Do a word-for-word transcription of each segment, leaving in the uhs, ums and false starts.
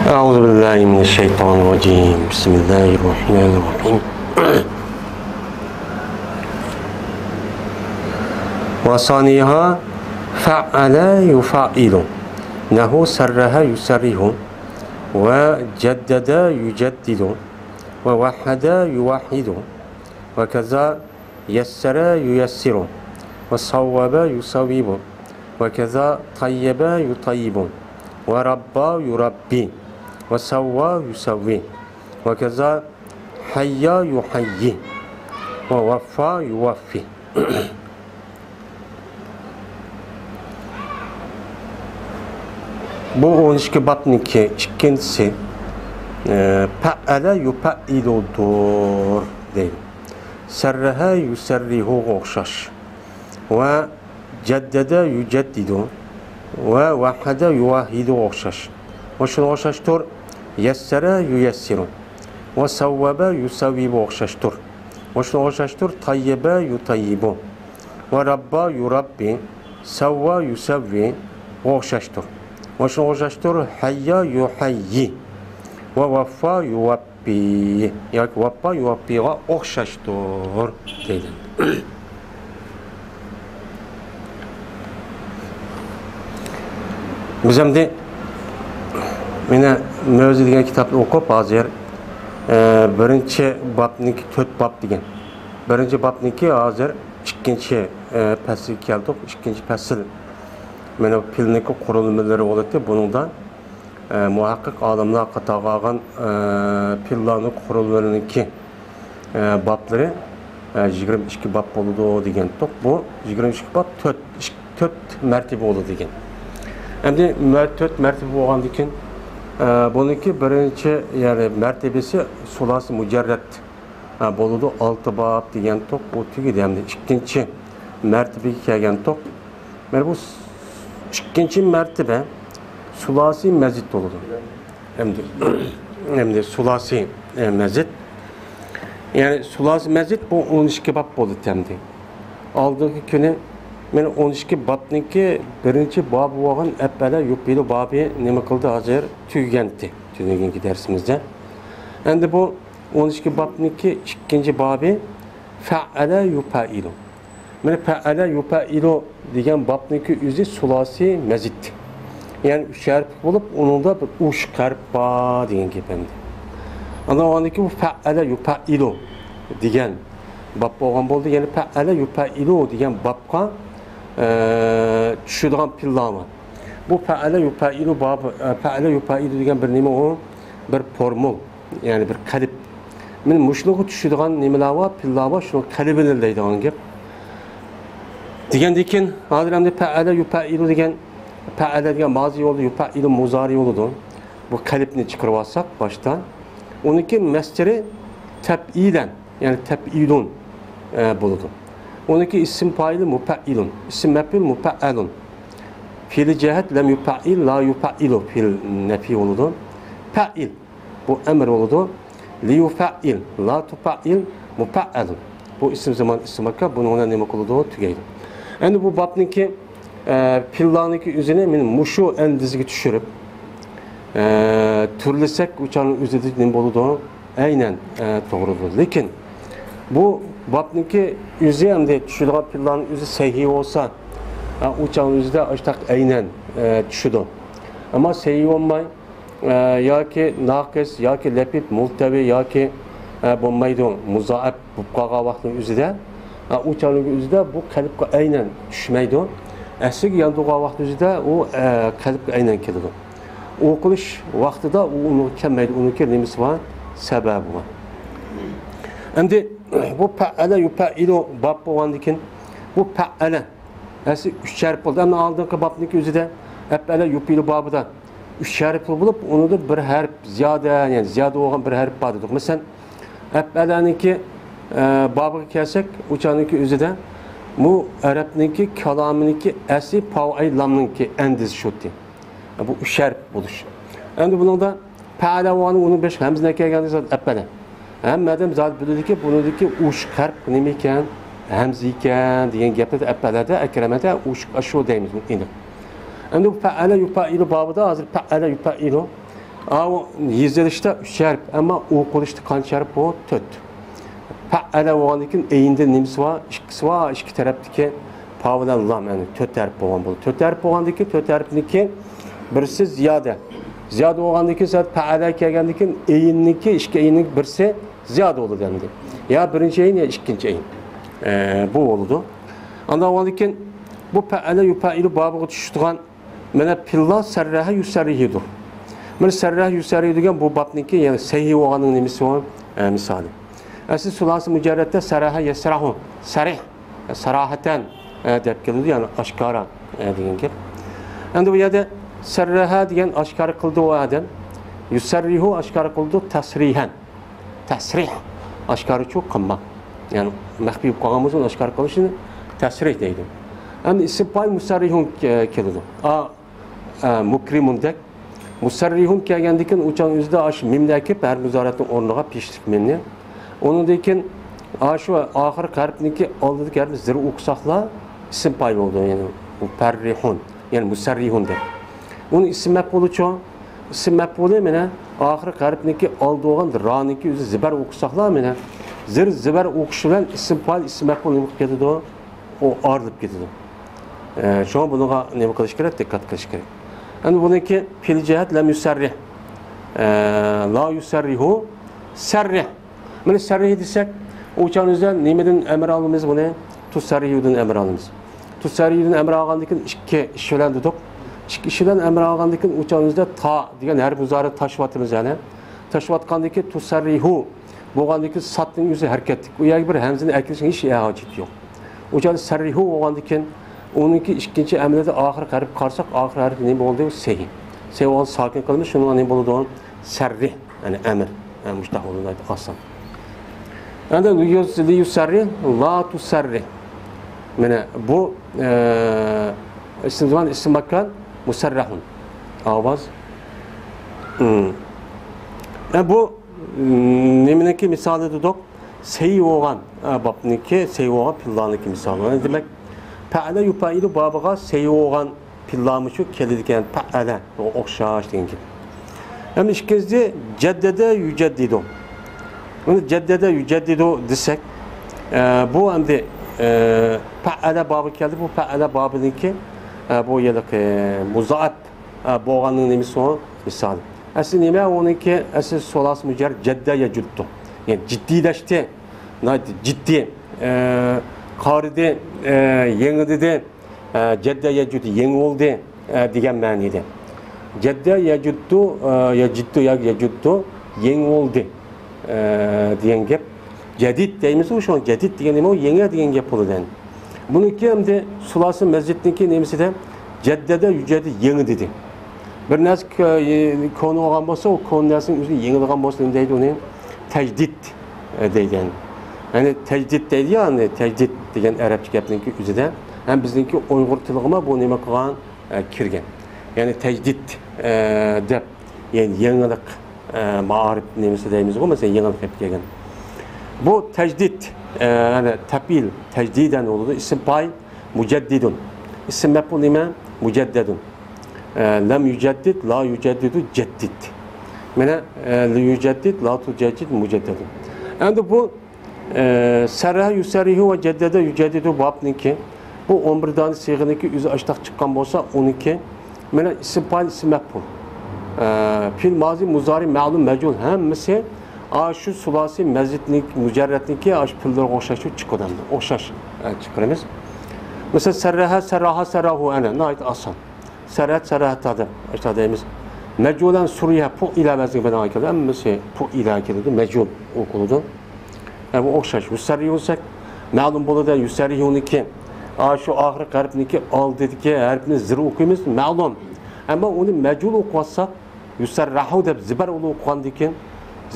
أعوذ بالله من الشيطان الرجيم. بسم الله الرحمن الرحيم. وثانيها فعل يفعل، نحو سرح يسرح، وجدد يجدد، ووحد يوحد، وكذا يسر ييسر، وصوب يصوب، وكذا طيب يطيب، وربى يربي، وسوى يسوي، وكذا حيا يحيي، ووفى يوفي. بۇ ئون ئىككى بابنىڭكى ئىككىنچىسى، ئە، پەئەلە يۇپەئىلۇدۇر دەيدۇ. سەررەھە يۇسەررىھۇغا ئوخشاش. ۋە جەددەدە يۇجەددىدۇ ۋە ۋەھھەدە يۇۋەھھىدۇغا ئوخشاش. ۋە شۇنىڭغا ئوخشاشتۇر، يەسسەرە يۇيەسسىرۇ. ۋە سەۋۋەبە يۇسەۋۋىبۇغا ئوخشاشتۇر. ۋە شۇنىڭغا ئوخشاشتۇر، تەييەبە يۇتەييىبۇ. ۋە رەببا يۇرەببى. سەۋۋا يۇسەۋۋىغا ئوخشاشتۇر. ۋە شۇنىڭغا ئوخشاشتۇر، ھەييا يۇھەييى. ۋە ۋەففا يۇۋەپپى. ياكى ۋەپپا يۇۋەپپىغا ئوخشاشتۇر دەيدۇ. بىز ئەمدى مانا مۆزە دېگەن كىتابنى ئوقۇپ، ھازىر، ئە، بىرىنچى بابنىڭكى، تۆت باب دېگەن. بىرىنچى بابنىڭكى ھازىر ئىككىنچى، ئە، پەسىلگە كەلدۇق. ئىككىنچى پەسىل مانا پىلنىڭكى قۇرۇلمىلىرى بولاتتى. بۇنىڭدا ئە، مۇھەققىق ئالىملار قاتارغا ئالغان، ئە، پىللانىڭ قۇرۇلمىلىرىنىڭكى، ئە، بابلىرى، ئە، يىگىرمە ئىككى باب بولىدۇ دېگەنتۇق. بۇ يىگىرمە ئىككى باب تۆت، ئىك-، تۆت مەرتىبە بولىدۇ دېگەن. ئەمدى مە-، تۆت مەرتىبە بولغاندىن كېيىن، ئە، بۇنىڭكى بىرىنچى، يەنى مەرتىبىسى سۇلاسى مۇجەررەت، ئە، بولىدۇ، ئالتە باب دېگەنتۇق. بۇ تۈگىدى. ئەمدى ئىككىنچى مەرتىبىگە كەلگەنتۇق. مانا بۇ ئىككىنچى مەرتىبە سۇلاسىي مەزىد بولىدۇ. ئەمدى، ئەمدى سۇلاسىي، ئە، مەزىد. يەنى سۇلاسىي مەزىد بۇ ئون ئىككى باب بولىدۇ ئەمدى. ئالدىنقى كۈنى مانا ئون ئىككى بابنىڭكى بىرىنچى بابى بولغان ئەپئەلە يۇپئىلۇ بابى نېمە قىلدى؟ ھازىر تۈگىگەنتى تۈنۈگۈنكى دەرسىمىزدە. ئەمدى بۇ ئون ئىككى بابنىڭكى ئىككىنچى بابى فەئەلە يۇپەئىلۇ. مانا پەئەلە يۇپەئىلۇ دېگەن بابنىڭكى ئۆزى سۇلاسىي مەزىد. يەنى ئۈچ ھەرپلىك بولۇپ، ئۇنىڭدا بىر ئوشۇق ھەرپ بار دېگەن گەپ ئەمدى. ئاندىن ئاندىكى بۇ فەئەلە يۇپەئىلۇ دېگەن باب بولغان بولدى. يەنى پەئەلە يۇپەئىلۇ دېگەن بابقا، ئە، چۈشىدىغان پىللار بار. بۇ پەئەلە يۇپەئىلۇ بابى، ئە، پەئەلە يۇپەئىلۇ دېگەن بىر نېمە ئۇ؟ بىر فورمۇل. يەنى بىر قەلب. مانا مۇشۇنىڭغا چۈشىدىغان نېمىلەر بار، پىللار بار، شۇنىڭ قەلبىنى دەيدىغان گەپ. دېگەندىن كېيىن، ھازىر ئەمدى پەئەلە يۇپەئىلۇ دېگەن، پەئەلە دېگەن مازى بولىدۇ، يۇپەئىلۇ مۇزارى بولىدۇ. بۇ قەلبنى چىقىرىۋالساق باشتا. ئۇنىڭكى مەسدىرى تەپئىلەن، يەنى تەپئىلۇن، ئە، بولىدۇ. ئۇنىڭكى ئىسىم پائىلى مۇپەئىلۇن، ئىسىم مەپئۇل مۇپەئەلۇن. پېئىلى جەھەت لەم يۇپەئىل، لا يۇپەئىلۇ، پېئىل نەپى بولىدۇ. پەئىل. بۇ ئەمر بولىدۇ. لىيۇفەئىل، لا تۇپەئىل، مۇپەئەلۇن. بۇ ئىسىم زامان، ئىسىم ماكان، بۇنىڭ بىلەن نېمە قىلىدۇ؟ تۈگەيدۇ. ئەمدى بۇ بابنىڭكى، ئە، پىللانىڭكى ئۆزىنى مانا مۇشۇ ئەندىزىگە چۈشۈرۈپ، ئە، تۈرلىسەك، ئۇ چاغنىڭ ئۆزىدە نېمە بولىدۇ؟ ئەينەن، ئە، توغرىدۇر. لېكىن بۇ بابنىڭكى ئۆزى ئەمدى چۈشىدىغان پىللانىڭ ئۆزى سەھىھ بولسا، ئە، ئۇ چاغنىڭ ئۆزىدە ئاشتاق ئەينەن، ئە، چۈشىدۇ. ئەمما سەھىھ بولماي، ئە، ياكى ناقىس، ياكى لەپىپ، مۇلتەۋى، ياكى، ئە، بولمايدۇ، مۇزائەپ بولۇپ قالغان ۋاقىتنىڭ ئۆزىدە، ئە، ئۇ چاغنىڭ ئۆزىدە بۇ قەلبكە ئەينەن چۈشمەيدۇ. ئەسلىگە ياندۇرغان ۋاقىتنىڭ ئۆزىدە ئۇ، ئە، قەلبكە ئەينەن كېلىدۇ. ئوقۇلۇش ۋاقتىدا ئۇ ئۇنىڭغا كەلمەيدۇ، ئۇنىڭكى نېمىسى بار؟ سەۋەبى بار. ئەمدى بۇ پەئەلە يۇپەئىلۇ باب بولغاندىن كېيىن، بۇ پەئەلە ئەسلى ئۈچ ھەرپ بولدى. ئەمما ئالدىنقى بابنىڭكى ئۆزىدە ئەپئەلە يۇپئىلۇ بابىدا ئۈچ ھەرپلىك بولۇپ، ئۇنىڭدا بىر ھەرپ زىيادە، يەنى زىيادە بولغان بىر ھەرپ بار دېدۇق. مەسىلەن، ئەپئەلەنىڭكى، ئە، بابىغا كەلسەك، ئۇ چاغنىڭكى ئۆزىدە بۇ ئەرەبنىڭكى كالامىنىڭكى ئەسلى پاۋ ئەي لامنىڭكى ئەندىزى شۇتى. بۇ ئۈچ ھەرپ بولۇش. ئەمدى بۇنىڭدا پەئەلە بولغاندا ئۇنىڭ بېشىغا ھەمزە كەلگەندە زادى ئەپئەلە. ھەممە ئادەم زادى بىلىدۇكى، بۇنىڭدىكى ئوشۇق ھەرپ نېمە ئىكەن؟ ھەمزە ئىكەن دېگەن گەپنى ئەپئەلەدە، ئەكرەمەدە ئوشۇق ئاشۇ دەيمىز ئېنىق. ئەمدى بۇ پەئەلە يۇپەئىلۇ بابىدا ھازىر پەئەلە يۇپەئىلۇ. ئاۋۇ يېزىلىشتا ئۈچ ھەرپ، ئەمما ئوقۇلۇشتا قانچە ھەرپ بۇ؟ تۆت. پەئەلە بولغاندىن كېيىن ئەيندىن نېمىسى بار؟ ئىككىسى بار، ئىككى تەرەپتىكى پا بىلەن لام، يەنى تۆت ھەرپ بولغان بولىدۇ. تۆت ھەرپ بولغاندىن كېيىن تۆت ھەرپنىڭكى بىرسى زىيادە. زىيادە بولغاندىن كېيىن سەن پەئەلە كەلگەندىن كېيىن ئەيننىڭكى، ئىككى ئەيننىڭ بىرسى زىيادە بولىدۇ ئەمدى. يا بىرىنچى ئەين، يا ئىككىنچى ئەين. ئە، بۇ بولىدۇ. ئاندىن بولغاندىن كېيىن بۇ پەئەلە يۇپەئىلۇ بابىغا چۈشىدىغان مانا پىللا سەررەھە يۇسەررىھۇدۇر. مانا سەررەھە يۇسەررىھۇ دېگەن بۇ بابنىڭكى، يەنى سەھىھ بولغاننىڭ نېمىسى بۇ؟ ئە، مىسالى. ئەسلى سۇلاسى مۇجەررەتتە سەررەھە يەسرەھۇ، سەرىھ، ساراھەتەن، ئە، دەپ كېلىدۇ، يەنى ئاشكارا، ئە، دېگەن گەپ. ئەمدى بۇ يەردە سەررەھە دېگەن ئاشكارا قىلدى ئۇ ئادەم. يۇسەررىھۇ ئاشكارا قىلدى تەسرىھەن. تەسرىھ، ئاشكارىچۇ قىلماق. يەنى مەخپىي بولۇپ قالغان بولسا ئۇنى ئاشكارا قىلىشنى تەسرىھ دەيدۇ. ئەمدى ئىسىم پايىل مۇسەررىھۇن كە-، كېلىدۇ. ئا، ئە، مۇكرىمۇندەك. مۇسەررىھۇن كەلگەندىن كېيىن ئۇ چاغنىڭ ئۆزىدە ئاشۇ مىمنى ئەكىپ ھەرپ مۇزارەتنىڭ ئورنىغا پېشىلىك مىمنى. ئۇنىڭدىن كېيىن ئاشۇ ئاخىرقى ھەرپنىڭكى ئالدىدىكى ھەرپنى زىر ئوقۇساقلا ئىسىم پايىل بولىدۇ. يەنى مۇپەررىھۇن، يەنى مۇسەررىھۇن دەپ. ئۇنى ئىسىم مەپئۇلىچۇ؟ ئىسىم مەپئۇلى مانا ئاخىرقى ھەرپنىڭكى ئالدى بولغان رانىڭكى ئۆزى زىبەر ئوقۇساقلا مانا زىر زىبەر ئوقۇش بىلەن ئىسىم پايىل، ئىسىم مەپئۇل نېمە قىلىپ كېتىدۇ؟ ئۇ ئايرىلىپ كېتىدۇ. ئە، شۇڭا بۇنىڭغا نېمە قىلىش كېرەك؟ دىققەت قىلىش كېرەك. ئەمدى بۇنىڭكى پىل جەھەت لەم يۇسەررىھ. ئە، لا يۇسەررىھۇ، سەررىھ. مانا سەررىھ دېسەك، ئۇ چاغنىڭ ئۆزىدە نېمىدىن ئەمر ئالىمىز بۇنى؟ تۇسەررىھۇدىن ئەمر ئالىمىز. تۇسەررىھۇدىن ئەمر ئالغاندىن كېيىن ئىككى ئىش بىلەن دېدۇق. ئىككى ئىش بىلەن ئەمر ئالغاندىن كېيىن ئۇ چاغنىڭ ئۆزىدە تا دېگەن ھەرپ مۇزارىنى تاشلىۋاتىمىز يەنى. تاشلىۋاتقاندىن كېيىن تۇسەررىھۇ بولغاندىن كېيىن سادنىڭ ئۆزى ھەرىكەتلىك. ئۇ يەرگە بىر ھەمزىنى ئەكىرىشنىڭ ھېچ ھاجىتى يوق. ئۇ چاغدا سەررىھۇ بولغاندىن كېيىن ئۇنىڭكى ئىككىنچى ئەمەلدە ئاخىرقى ھەرپ قارىساق، ئاخىر ھەرپ نېمە بولدى؟ سەھىھ. سەھىھ بولغان ساكىن قىلىمىز، شۇنىڭغا نېمە بولىدۇ؟ سەررىھ. يەنى ئەمر. يەنى مۇشۇنداق بولىدۇ، ئاسان. ئەمدى لىيۇس-، لىيۇسەررىھ، لا تۇسەررىھ. مانا بۇ، ئە، ئىسىم زامان، ئىسىم ماكان، مۇسەررەھۇن. ئاۋاز. ئە، بۇ، ئىم، نېمىنىڭكى مىسالى دېدۇق؟ سەھىھ بولغان، ئە، بابنىڭكى، سەھىھ بولغان پىللانىڭكى مىسالى. دېمەك، پەئەلە يۇپەئىلۇ بابىغا سەھىھ بولغان پىللامۇ شۇ كېلىدىكەن، پەئەلە، ئوخشاش دېگەن گەپ. ھەم ئىككىنچىسى، جەددەدە يۇجەددىدۇ. بۇنى جەددەدە يۇجەددىدۇ دېسەك، ئە، بۇ ئەمدى، ئە، پەئەلە بابى كەلدى. بۇ پەئەلە بابىنىڭكى، ئە، بۇ ھېلىقى مۇزائەپ، ئە، بولغاننىڭ نېمىسى ئۇ؟ مىسالى. ئەسلى نېمە ئۇنىڭكى؟ ئەسلى سۇلاسى مۇجەررەد جەددە يەجۇددۇ. يەنى جىددىيلەشتى. ناھايىتى جىددىي، ئە، قارىدى، ئە، يېڭىلىدى. ئە، جەددە يەجۇددۇ، يېڭى بولدى، ئە، دېگەن مەنىدە. جەددە يەجۇددۇ، ئە، يەجۇددۇ ياكى يەجۇددۇ، يېڭى بولدى، ئە، دېگەن گەپ. جەدىد دەيمىزغۇ، شۇڭا جەدىد دېگەن نېمە؟ ئۇ يېڭى دېگەن گەپ بولىدۇ ئەمدى. بۇنىڭكى ئەمدى سۇلاسى مەزىدنىڭكى نېمىسىدە؟ جەددەدە يۇجەددى، يېڭى دېدى. بىر نەرسە كۆ-، كونا بولغان بولسا، ئۇ كونا نەرسىنىڭ ئۆزىنى يېڭىلىغان بولسا نېمە دەيدۇ ئۇنى؟ تەجدىد، ئە، دەيدۇ. يەنى تەجدىد دەيدۇ يا، يەنى تەجدىد دېگەن ئەرەبچە گەپنىڭكى ئۆزىدە. ھەم بىزنىڭكى ئۇيغۇر تىلىغىمۇ بۇ نېمە قىلغان؟ ئە، كىرگەن. يەنى تەجدىد، ئە، دەپ، يەنى يېڭىلىق، ئە، مائارىپ نېمىسى دەيمىزغۇ، مەسىلەن، يېڭىلىق ئېلىپ كەلگەن. بۇ تەجدىد، ئە، يەنى تەپئىل، تەجدىدەن بولىدۇ. ئىسىم پايىل مۇجەددىدۇن. ئىسىم مەپئۇل نېمە؟ مۇجەددەدۇن. ئە، لەم يۇجەددىد، لا يۇجەددىدۇ، جەددىد. مانا، ئە، لى يۇجەددىد، لا تۇجەددىد، مۇجەددەدۇن. ئەمدى بۇ، ئە، سەررەھە يۇسەررىھۇ ۋە جەددەدە يۇجەددىدۇ بابنىڭكى، بۇ ئون بىر دانە سىيغىنىڭكى ئۆزى ئاشتاق چىققان بولسا، ئۇنىڭكى، مانا، ئىسىم پايىل، ئىسىم مەپئۇل. ئە، پېئىل مازى، مۇزارى، مەلۇم، مەجھۇل ھەممىسى ئاشۇ سۇلاسى مەزىدنىڭكى، مۇجەررەدنىڭكى ئاشۇ پېئىللىرىغا ئوخشاش چىقىدۇ ئەمدى. ئوخشاش، ئە، چىقىرىمىز. مەسىلەن، سەررەھە، سەرراھا، سەرراھۇ، ئەنە، ناھايىتى ئاسان. سەرەت، سەرەتتا دەپ ئاشۇنداق دەيمىز. مەجھۇلەن سۇرىھە، پۇئىلە ۋەزنىگە بىنائەن كېلىدۇ. ھەممىسى پۇئىلە كېلىدۇ، مەجھۇل ئوقۇلىدۇ. ئە، بۇ ئوخشاش. يۇسەررىھۇ دېسەك، مەلۇم بولىدۇ، يۇسەررىھۇنىڭكى، ئا، شۇ ئاخىرقى ھەرپنىڭكى ئالدىدىكى ھەرپنى زىر ئوقۇيمىز، مەلۇم. ئەمما ئۇنى مەجھۇل ئوقۇۋاتساق، يۇسەررەھۇ دەپ زىبەر ئوقۇغاندىن كېيىن،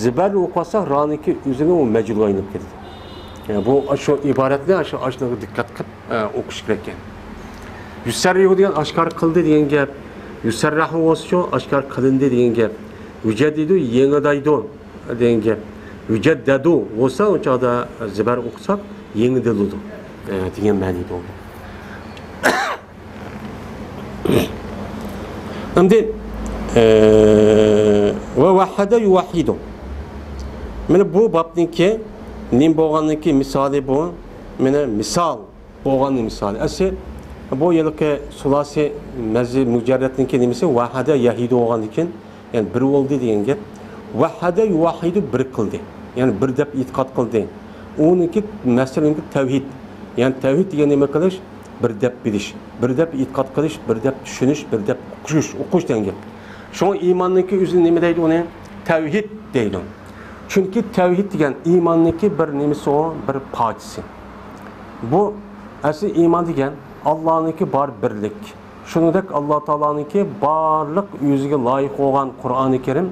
زىبەر ئوقۇۋاتساق، رانىڭكى ئۆزىنى ئۇ مەجھۇلغا ئايلىنىپ كېتىدۇ. يەنى بۇ، شۇ ئىبارەتنى شۇ، ئاشۇنىڭغا دىققەت قىلىپ، ئە، ئوقۇش كېرەك ئىكەن. يۇسەررىھۇ دېگەن ئاشكارا قىلدى دېگەن گەپ. يۇسەررەھۇ بولسىچۇ، ئاشكارا قىلىندى دېگەن گەپ. يۇجەددىدۇ، يېڭىدايدۇ دېگەن گەپ. يۇجەددەدۇ بولسا، ئۇ چاغدا زىبەر ئوقۇساق، يېڭىدىلىدۇ، ئە، دېگەن مەنىدە بولىدۇ. ئەمدى، ئە، ۋەھھەدە يۇۋەھھىدۇ. مانا بۇ بابنىڭكى نېمە بولغاننىڭكى مىسالى بۇ. مانا مىسال بولغاننىڭ مىسالى. ئەسلى بۇ ھېلىقى سۇلاسى مەزى مۇجەررەتنىڭكى نېمىسى ۋەھھەدە يەھھىدۇ بولغاندىكىن، يەنى بىر بولدى دېگەن گەپ. ۋەھھەدە يۇۋەھھىدۇ، بىر قىلدى. يەنى بىر دەپ ئېتىقاد قىلدى. ئۇنىڭكى مەسىلىنىڭكى تەۋھىد. يەنى تەۋھىد دېگەن نېمە قىلىش؟ بىر دەپ بىلىش، بىر دەپ ئېتىقاد قىلىش، بىر دەپ چۈشىنىش، بىر دەپ ئوقۇش، ئوقۇش دېگەن گەپ. شۇڭا ئىماننىڭكى ئۆزى نېمە دەيدۇ ئۇنى؟ تەۋھىد دەيدۇ. چۈنكى تەۋھىد دېگەن ئىماننىڭكى بىر نېمىسى ئۇ، بىر پارچىسى. بۇ ئەسلى ئىمان دېگەن ئاللانىڭكى بار بىرلىك. شۇنىڭدەك ئاللا تائالانىڭكى بارلىق ئۆزىگە لايىق بولغان قۇرئانى كەرىم،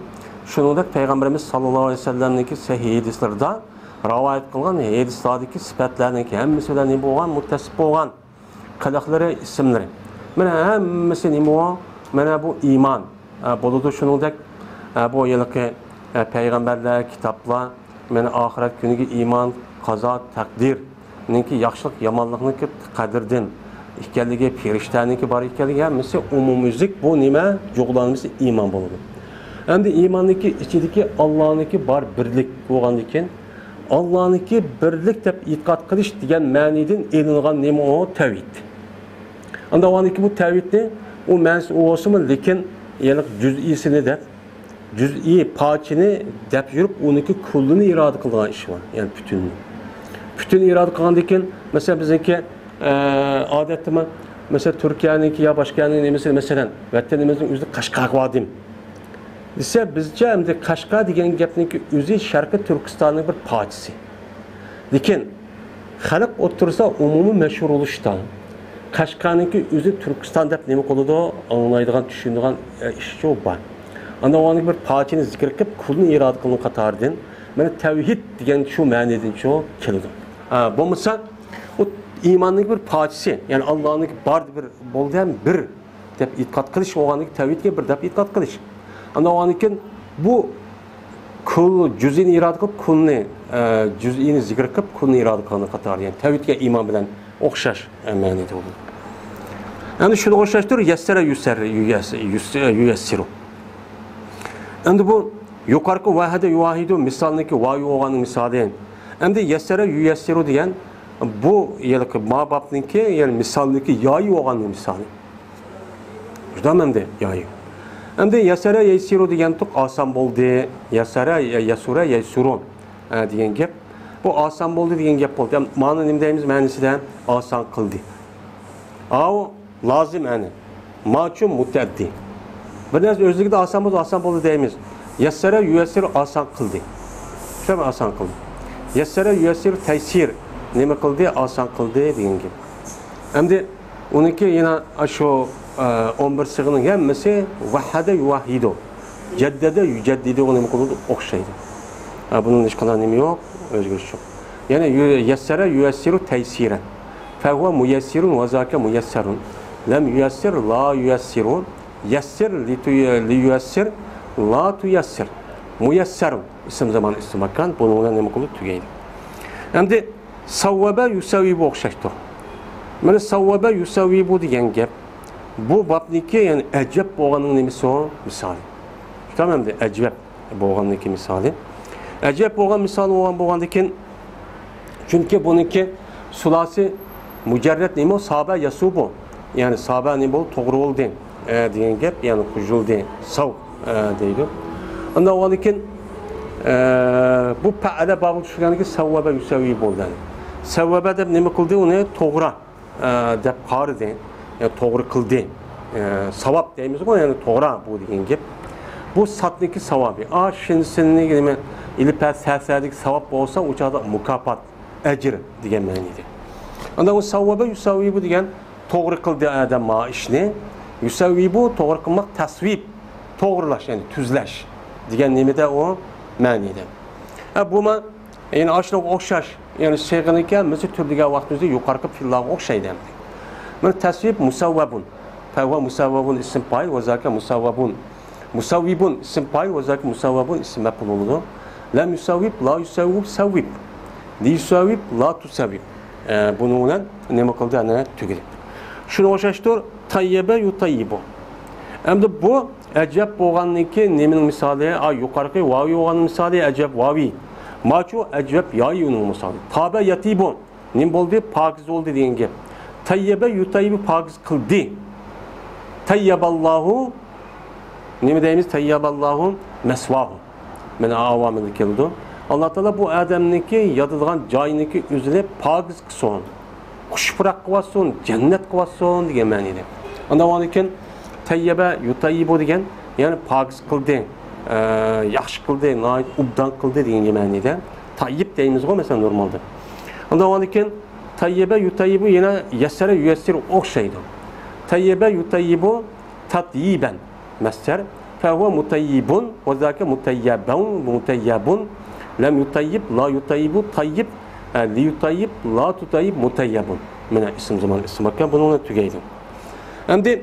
شۇنىڭدەك پەيغەمبىرىمىز ساللاللاھۇ ئەلەيھى ۋەسەللەمنىڭكى سەھىھ ھەدىسلىرىدا رىۋايەت قىلغان ھەدىسلاردىكى سۈپەتلەرنىڭكى ھەممىسى بىلەن نېمە بولغان؟ مۇتتەسىپ بولغان. قىلىقلىرى، ئىسىملىرى. مانا ھەممىسى نېمە ئۇ؟ مانا بۇ ئىمان، ئە، بولىدۇ. شۇنىڭدەك، ئە، بۇ ھېلىقى، ئە، پەيغەمبەرلەر، كىتابلار، مانا ئاخىرەت كۈنىگە ئىمان، قازا، تەقدىرنىڭكى ياخشىلىق، يامانلىقنىڭكى قەدرىدىن ئىكەنلىكى، پەرىشتەنىڭكى بار ئىكەنلىكى، ھەممىسى ئومۇميۈزلۈك بۇ نېمە؟ جۇغلانمىسى ئىمان بولىدۇ. ئەمدى ئىماننىڭكى ئىچىدىكى ئاللانىڭكى بار بىرلىك بولغاندىكىن، ئاللانىڭكى بىرلىك دەپ ئېتىقاد قىلىش دېگەن مەنىدىن ئېلىنغان نېمە ئۇ؟ تەۋھىد. ئاندىن ئۇ بۇ تەۋھىدنى، ئۇ مەنىسى ئۇ بولسىمۇ، لېكىن يەنى جۈزئىيسىنى دەپ، جۈزئىي پارچىنى دەپ يۈرۈپ، ئۇنىڭكى كۈللىنى ئىرادە قىلىدىغان ئىش بار، يەنى پۈتۈننى. پۈتۈن ئىرادە قىلغاندىن كېيىن، مەسىلەن، بىزنىڭكى، ئە، ئادەتتىمۇ، مەسىلەن، تۈركىيەنىڭكى يا باشقا يەرنىڭ نېمىسى، مەسىلەن، ۋەتىنىمىزنىڭ ئۆزىدە قەشقەرگە باردىم دېسە، بىزچە ئەمدى قەشقەر دېگەن گەپنىڭكى ئۆزى شەرقىي تۈركىستاننىڭ بىر پارچىسى. لېكىن خەلق ئوتتۇرىسىدا ئومۇمىي مەشھۇر بولۇشتا، قەشقەرنىڭكى ئۆزى تۈركىستان دەپ نېمە قىلىدۇ، ئاڭلايدىغان، چۈشىنىدىغان، ئە، ئىشچۇ بار. ئاندىن ئۇنىڭ بىر پارچىنى زىكىر قىلىپ، كۈلنى ئىرادە قىلغان قاتارىدىن، مانا تەۋھىد دېگەن شۇ مەنىدىن شۇ كېلىدۇ. ئە، بولمىسا، ئۇ ئىماننىڭ بىر پارچىسى، يەنى ئاللانىڭ بار بىر بولدى ھەم بىر دەپ ئېتىقاد قىلىش بولغاندىكىن، تەۋھىدكە بىر دەپ ئېتىقاد قىلىش. ئاندىن ئۇنىڭدىن كېيىن بۇ كۈل، جۈزئىنى ئىرادە قىلىپ، كۈلنى، ئە، جۈزئىنى زىكىر قىلىپ، كۈلنى ئىرادە قىلغان قاتارى، يەنى تەۋھىدكە ئىمان بىلەن ئوخشاش، ئە، مەنىدە بولىدۇ. ئەمدى شۇنىڭغا ئوخشاشتۇر، يەسسەرە يۇسەر-، يۇيەس-، يۇس-، يۇيەسسىرۇ. ئەمدى بۇ يۇقىرىقى ۋەھھەدە يۇۋەھھىدۇ مىسالىنىڭكى ۋاۋى بولغاننىڭ مىسالى. ئەمدى يەسسەرە يۇيەسسىرۇ دېگەن بۇ ھېلىقى ما بابنىڭكى، يەنى مىسالىنىڭكى يايى بولغاننىڭ مىسالى. شۇنداقمۇ ئەمدى يايى؟ ئەمدى يەسسەرە يەيسىرۇ دېگەنتۇق ئاسان بولدى. يەسسەرە، يە-، يەسۇرە يەيسۇرۇن، ئە، دېگەن گەپ. بۇ ئاسان بولدى دېگەن گەپ بولدى. ئەم-، مانا نېمە دەيمىز مەنىسىدە؟ ئاسان قىلدى. ئاۋۇ لازىم ئەنە. ما ئۈچۈن مۇتەئەددى. بىر نەرسە ئۆزلۈكىدە ئاسان بولسا، ئاسان بولدى دەيمىز. يەسسەرە يۇيەسسىرۇ ئاسان قىلدى. شۇ ئاسان قىلدى. يەسسەرە يۇيەسسىرۇ تەيسىر. نېمە قىلدى؟ ئاسان قىلدى دېگەن گەپ. ئەمدى ئۇنىڭكى يەنە شۇ، ئە، ئون بىر سىغىنىڭ ھەممىسى ۋەھھەدە يۇۋەھھىدۇ، جەددەدە يۇجەددىدۇغا نېمە قىلىدۇ؟ ئوخشايدۇ. ئە، بۇنىڭ ھېچقانداق نېمە يوق، ئۆزگىرىش يوق. يەنە يۇ-، يەسسەرە يۇيەسسىرۇ تەيسىرەن. فەھۇۋە مۇيەسسىرۇن ۋە زاكە مۇيەسسەرۇن. لەم يۇيەسسىر لا يۇيەسسىرۇن. يەسسىر لىتۇ-، لىيۇيەسسىر لا تۇيەسسىر. مۇيەسسەرۇن. ئىسىم زامان، ئىسىم ماكان. بۇنىڭ بىلەن نېمە قىلىدۇ؟ تۈگەيدۇ. ئەمدى سەۋۋەبە يۇسەۋۋىبۇ ئوخشاشتۇر. مانا سەۋۋەبە يۇسەۋۋىبۇ دېگەن گەپ، بۇ بابنىڭكى، يەنى ئەجۋەب بولغاننىڭ نېمىسى ئۇ؟ مىسالى. تامامدى، ئەجۋەب بولغاننىڭكى مىسالى. ئەجۋەب بولغان مىسالى بولغان، بولغاندىكىن، چۈنكى بۇنىڭكى سۇلاسى مۇجەررەت نېمە؟ سابە يەسۇبۇ. يەنى سابە نېمە بولدى؟ توغرا بولدى، ئە، دېگەن گەپ، يەنى قوشۇلدى. ساۋ، ئە، دەيدۇ. ئاندىن ئۇنىڭدىن كېيىن، ئە، بۇ پەئەلە بابىغا چۈشكەندىن كېيىن سەۋۋەبە يۇسەۋۋى بولدى. سەۋۋەبە دەپ نېمە قىلدى؟ ئۇنى توغرا، ئە، دەپ قارىدى. يەنى توغرا قىلدى. ئە، ساۋاب دەيمىزغۇ، يەنى توغرا بۇ دېگەن گەپ. بۇ ساتنىكى ساۋابى. ئا، شىنسىننىكى نېمە؟ ئېلىپە سەسەدىكى ساۋاب بولسا، ئۇ چاغدا مۇكاپات، ئەجىر دېگەن مەنىدە. ئاندىن ئۇ سەۋۋەبە يۇسەۋۋىبۇ دېگەن توغرا قىلدى ئادەم ما ئىشنى. يۇسەۋۋىبۇ، توغرا قىلماق، تەسۋىب، توغرىلاش، يەنى تۈزلەش دېگەن نېمىدە ئۇ مەنىدە. ھە، بۇمۇ يەنى ئاشۇنىڭغا ئوخشاش، يەنى سىغىنىكى ھەممىسى تۈر دېگەن ۋاقتىمىزدا يۇقىرىقى پېئىللارغا ئوخشايدۇ ئەمدى. مانا تەسۋىب مۇسەۋۋەبۇن، فەھۇۋە مۇسەۋۋەبۇن ئىسىم پائىل، ۋە زاكە مۇسەۋۋەبۇن. مۇسەۋۋىبۇن ئىسىم پائىل، ۋە زاكە مۇسەۋۋەبۇن ئىسىم مەپئۇل بولىدۇ. لەم يۇسەۋۋىب، لا يۇسەۋۋىب، سەۋۋىب. لىيۇسەۋۋىب، لا تۇسەۋۋىب. ئە، بۇنىڭ بىلەن نېمە قىلدى؟ ئەنە تۈگىدى. شۇنىڭغا ئوخشاشتۇر، تەييەبە يۇتەييىبۇ. ئەمدى بۇ ئەجەب بولغاننىڭكى نېمىنىڭ مىسالى؟ ئا، يۇقىرىقى ۋاۋى بولغاننىڭ مىسالى ئەجەب ۋاۋى. ماچۇ ئەجەب يايى ئۇنىڭ مىسالى. تابە يەتىبۇ. نېمە بولدى؟ پاكىز بولدى دېگەن گەپ. تەييەبە يۇتەييىبۇ، پاكىز قىلدى. تەييەبەللاھۇ، نېمە دەيمىز؟ تەييەبەللاھۇ مەسۋاھۇ. مانا ئاۋامىدا كېلىدۇ. ئاللا تائالا بۇ ئادەمنىڭكى ياتىدىغان جايىنىڭكى ئۆزىنى پاكىز قىلسۇن. خۇش پۇراق قىلىۋاتسۇن، جەننەت قىلىۋاتسۇن دېگەن مەنىدە. ئاندىن كېيىن تەييەبە يۇتەييىبۇ دېگەن، يەنى پاكىز قىلدى، ئە، ياخشى قىلدى، ناھايىتى ئوبدان قىلدى دېگەن مەنىدە. تەييىب دەيمىزغۇ، مەسىلەن، نورمالدا. ئاندىن كېيىن تەييەبە يۇتەييىبۇ يەنە يەسسەرە يۇيەسسىرۇ ئوخشايدۇ. تەييەبە يۇتەييىبۇ تەتيىبەن. مەسدەر. فەھۇۋە مۇتەييىبۇن، ۋە زاكە مۇتەييەبۇن، مۇتەييەبۇن. لەم يۇتەييىب، لا يۇتەييىبۇ، تەييىب، ئە، لىيۇتەييىب، لا تۇتەييىب، مۇتەييەبۇن. مانا ئىسىم زامان ئىسىم ئىكەن، بۇنىڭ بىلەن تۈگەيدۇ. ئەمدى